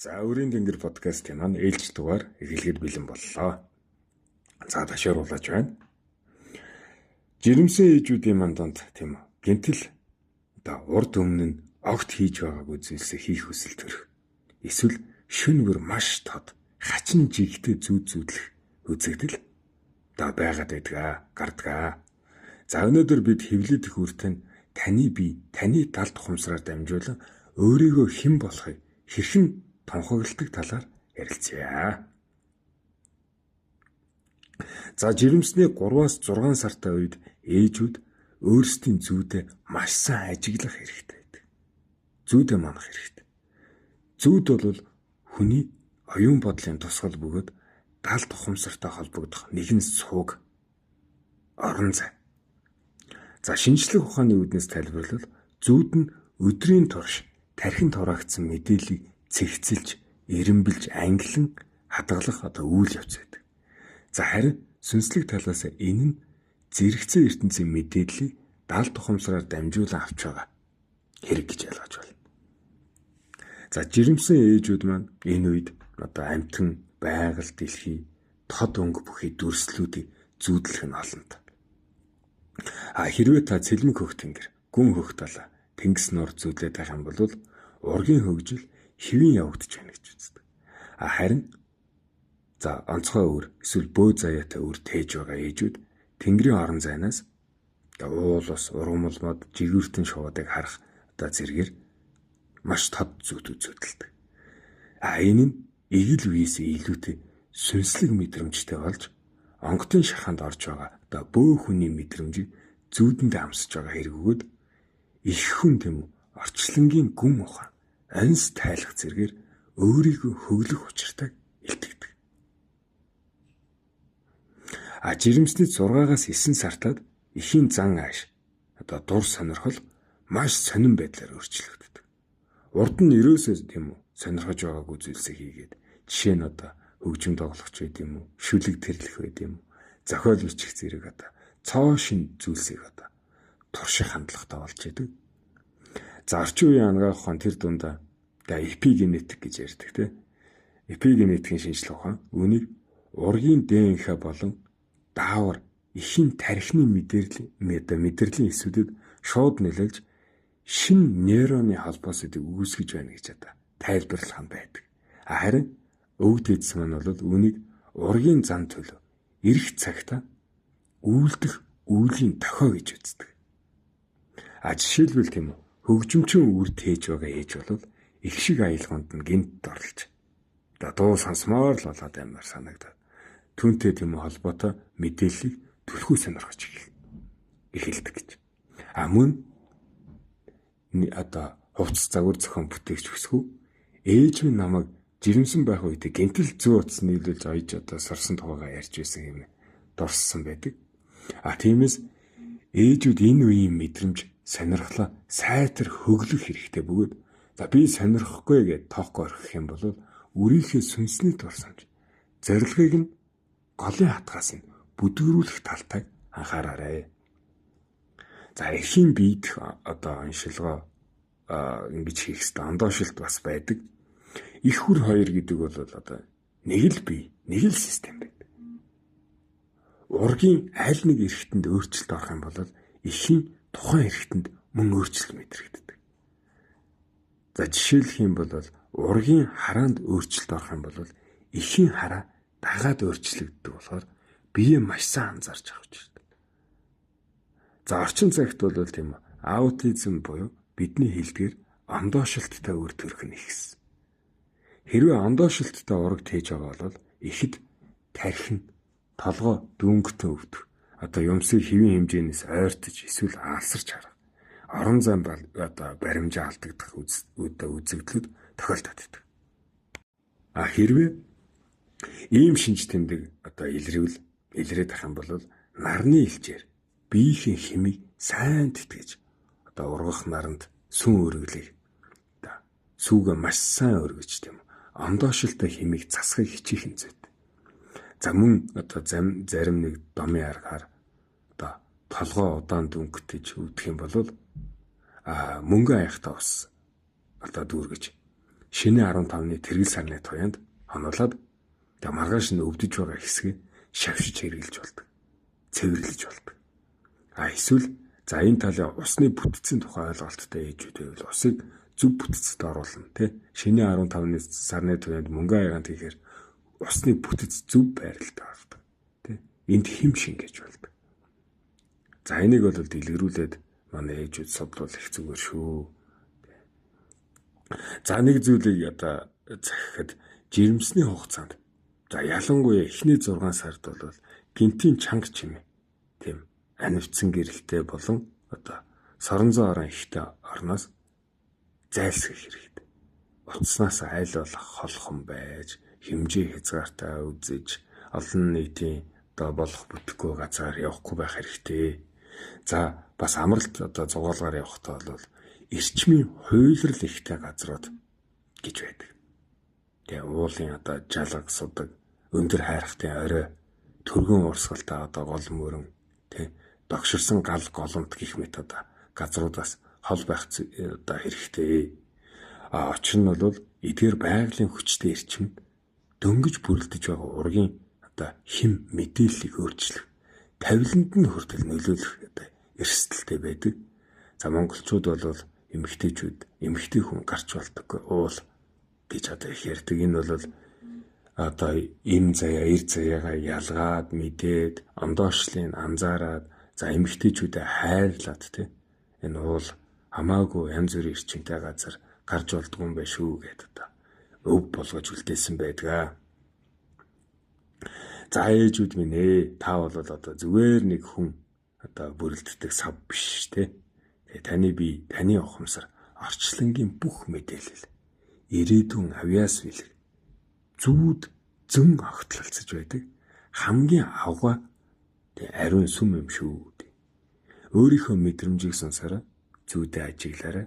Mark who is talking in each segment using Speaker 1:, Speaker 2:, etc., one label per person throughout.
Speaker 1: За өрийн тэнгэр подкастын маань ээлж дугаар эхлэхэд бэлэн боллоо. За ташууруулж байна. Жирэмсэн ээжүүдийн манд донд тийм үү гинтэл одоо урд өмнө нь огт хийж байгаагүй зүйлсээ хийх хүсэл төрөх. Эсвэл шөнө бүр маш тод хачин жигтэй зүүд зүүдлэх үзэгдэл одоо байгаад байдгаа, гардгаа. За өнөөдөр бид хэвлэл төхүүртэн таны бие, таны талд ухамсараар дамжуулан өөрийгөө хэн болохыг хэрхэн тунхагладаг талаар ярилцъя. За жирэмсний 3-аас 6 сартай үед ээжүүд өөрсдийн зүүдээ маш сайн ажиглах хэрэгтэй байдаг. Зүүдээ манах хэрэгтэй. Зүүд бол хүний оюун бодлын тусгал бөгөөд далд ухамсартай холбогдох нэгэн сууг орон зай. За шинжлэх ухааны үүднээс тайлбарлавал зүүд нь өдрийн турш тархинд хураагдсан мэдээллийг цэгцэлж, эренбэлж, ангилан хадгалах одоо үйл явц байдаг. За харин сүнслэг талаас энэ нь зэрэгцээ ертөнцийн мэдээллийг далд ухамсараар дамжуулан авч байгаа хэрэг гэж ойлгож байна. За жирэмсэн ээжүүд маань энэ үед одоо амьтан, байгаль, дэлхий, тод өнгө бүхий дүрслүүдийг зүүдлэх нь олонтой. А хэрвээ та цэлмэг хөх тэнгэр, гүн хөх талаа, тэнгис нуур зүүдлээд байх юм бол ургийн хөгжил хэвийн явагдаж байна гэж үздэг. А харин за онцгой өр эсвэл бөө заяатай өр тээж байгаа ээжүүд тэнгэрийн орон зайнаас уул ус, ургамал мод, жигүүртэн шуудыг харах одоо зэрэгээр маш тод зүйд үзүүлдэг. А энэ нь эгэл үеэс илүүтэй сүнслэг мэдрэмжтэй болж онготын шахаанд орж байгаа одоо бөө хүний мэдрэмжийг зүүдэндээ амсаж байгаа хэрэг өгөөд их хүн тийм үү орчлонгийн гүн ухаан анс тайлах зэргээр өөрийгөө хөглөх учиртайг илтгэдэг. А жирэмсний 6-аас 9 сартад эхийн зан ааш одоо дур сонирхол маш сонин байдлаар өөрчлөгддөг. Урд нь ерөөсөө тийм үү сонирхож байгаагүй зүйлсээ хийгээд жишээ нь одоо хөгжим тоглох ч байд юм уу, шүлэг тэрлэх байд юм уу, зохиол бичих зэрэг одоо цоо шин зүйлсийг одоо турших хандлагатай болж идэг. За орчин үеийн анагаах ухаан тэр дундаа эпигенетик гэж ярьдаг тийм. Эпигенетикийн шинжлэх ухаан үүнийг ургийн ДНХ болон даавар эхийн тархины мэдрэлийн эсүүдэд шууд нөлөөлж шинэ нейроны холбоосыг үүсгэж байна гэж одоо тайлбарлах нь байдаг. А харин өвд эзэн маань бол үүнийг ургийн зан төлөв ирэх цагта үйлдэх үйлийн дохио гэж үздэг. А жишээлбэл тийм үү хөгжимчин үр тээж байгаа ээж бол их шиг аялгаунд нь гинт орлож одоо дуу сонсомоор л болоод аймаар санагдаад түүнтэй тийм холбоотой мэдээллийг түлхүү сонирхож эхэлдэг гэж. А мөн одоо хувцас загвар зохион бүтээгч өсгөө ээж минь намайг жирэмсэн байх үед гинтэл зүү утас нийлүүлж оёж одоо сорсон тухайгаа ярьж байсан юм дурссан байдаг. А тиймээс ээжүүд энэ үеийн мэдрэмж сонирхлоо сайтар хөглөх хэрэгтэй бөгөөд за би сонирхохгүй гэж тоохгүй орхих юм бол үрийнхээ сүнсний дурсамж зорилгыг нь голын хатгаас нь бүдгэрүүлэх талтайг анхаараарай. За эхийн биедэх одоо оншилгоо ингэж хийх ёстой ондоошилт бас байдаг. Их хүр хоёр гэдэг бол одоо нэг л бие, нэг л систем байдаг. Ургийн аль нэг эрхтэнд өөрчлөлт орох юм бол эхийн тухайн эрхтэнд мөн өөрчлөлт мэдрэгддэг. За жишээлх юм бол ургийн хараанд өөрчлөлт орох юм бол эхийн хараа дагаад өөрчлөгддөг болохоор бие маш сайн анзаарч авах хэрэгтэй. За орчин цагт бол тийм аутизм буюу бидний хэлдгээр ондоошилттой үр төрх нь ихсэн. Хэрвээ ондоошилттой ураг тээж байгаа бол ихэд тархин толгой дүүнгтэн өвдөх. Одоо юмсыг хэвийн хэмжээнээс ойртож эсвэл алсарч харах. Орон зайн одоо баримжаа алдагдах үзэгдлүүд тохиолдод байдаг. А хэрвээ ийм шинж тэмдэг одоо илрвэл илрээд ах юм бол нарны элчээр биеийн химийг сайн тэтгэж одоо ургах наранд сүүн өргөлийг одоо сүүгээ маш сайн өргөж тийм ондоошилтой химийг засахыг хичээх нь зүйтэй. За мөн одоо зарим нэг домын аргаар одоо толгой удаан дүнкэтэж өвдөх юм бол мөнгө аяхтаа ус одоо дүүргэж Шинэ 15-ны тэргэл сарны туяанд хонуулаад тэгээ маргааш нь өвдөж байгаа хэсгээ шавшиж хэрэглэж болдог. Цэвэрлэж болдог. А эсвэл за энэ талын усны бүтцийн тухай ойлголттой ээжүүд байвал усыг зөв бүтцэд оруулна тий. Шинэ 15-ны сарны туяанд мөнгө аягаан тэгэхээр усны бүтэц зөв байралтай болдог тий. Энд хим шингээж болдог. За энийг бол дэлгэрүүлээд манай ээжүүд судлуул их зүгээр шүү. За нэг зүйлийг одоо захихад жирэмсний хугацаанд за ялангуяа эхний 6 сард бол гинтийн чанга чимээ тийм анивцсан гэрэлтэй болон одоо соронзон орон ихтэй орноос зайлсхийх хэрэгтэй. Утаснаас айл болох холхон байж хэмжээ хязгаартай үзэж олон нийтийн одоо болох бүтэхгүй газар явахгүй байх хэрэгтэй. За бас амралт одоо зугаалгаар явахдаа бол эрчмийн хуйлрал ихтэй газрууд гэж байдаг. Тэгээ уулын одоо жалга судаг, өндөр хайрхтын орой, түргэн урсгалтай одоо гол мөрөн, тэ догширсан гал голомт гих мэт одоо газруудаас хол байх одоо хэрэгтэй. А учир нь бол эдгээр байгалийн хүчтэй эрчим дөнгөж бүрэлдэж байгаа ургийн одоо хим мэдээллийг өөрчлөх, тавиланд нь хүртэл нөлөөлөх одоо эрсдэлтэй байдаг. За монголчууд бол эмэгтэйчүүд эмэгтэй хүн гарч болдоггүй уул гэж одоо их ярьдаг. Энэ бол одоо эм заяа, эр заяагаа ялгаад мэдээд ондоошлыг анзаараад за эмэгтэйчүүдэд хайрлаад тий энэ уул хамаагүй янз бүрийн эрчимтэй газар гарч болдгоо юм байна шүү гэдээ одоо өв болгож үлдээсэн байдаг. За ээжүүд минь та бол одоо зүгээр нэг хүн одоо бүрэлддэг сав биш тий. Тэгээ таны бие, таны ухамсар орчлонгийн бүх мэдээлэл ирээдүйн авиас бэлэг зүүд зөн огтлолцож байдаг хамгийн авгаа тэг ариун сүм юм шүү. Өөрийнхөө мэдрэмжийг сонсороо зүүдээ ажиглаарай.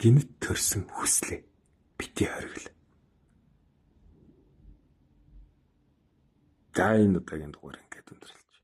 Speaker 1: Гинт төрсөн хүслээ бити хоригл. За энэ удаагийн дугаар ингээд өндөрлөж.